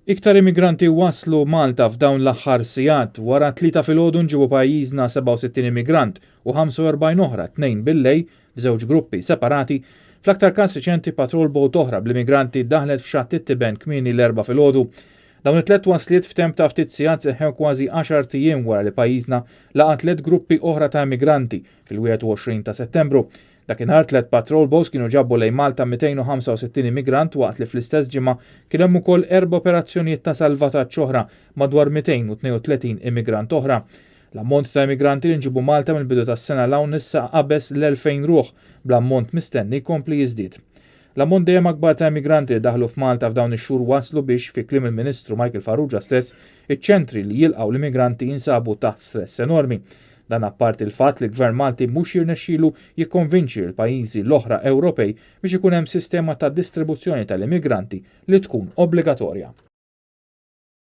Iktar immigranti waslu Malta f'dawn l-aħħar sigħat. Wara t-Tlieta filgħodu nġiebu pajjiżna 67 immigrant u 45 oħra t-Tnejn billejl f'żewġ gruppi separati. Fl-aktar każ riċenti patrol boat oħra bl-immigranti daħlet f'Xatt it-Tiben kmieni l-Erbgħa filgħodu. Dawn it-tlet wasliet f'temp ta' ftit sigħat seħħew kważi għaxart ijiem wara li pajjiżna laqa' tliet gruppi oħra ta' immigranti fil-21 ta' Settembru. Dakinhar tliet patrol boats kienu ġabu lejn Malta 265 immigrant waqt li fl-istess ġimgħa kien hemm ukoll erba' operazzjonijiet ta' salvataġġ oħra madwar 232 immigrant oħra. L-ammont ta' immigranti li nġiebu Malta mill-bidu tas-sena 'l hawn issa qabeż l-2,000 ruħ bl-ammont mistenni jkompli jiżdied. L-ammont dejjem akbar ta' immigranti li daħlu f'Malta f'dawn ix-xhur waslu biex, fi kliem il-Ministru Michael Farrugia stess, iċ-ċentri li jilqgħu l-immigranti jinsabu taħt stress enormi. Dan apparti l-fatt li l-Gvern Malti mhux jirnexxilu jikkonvinċi lill-pajjiżi l-oħra Ewropej biex ikun hemm sistema ta' distribuzzjoni tal-immigranti li tkun obbligatorja.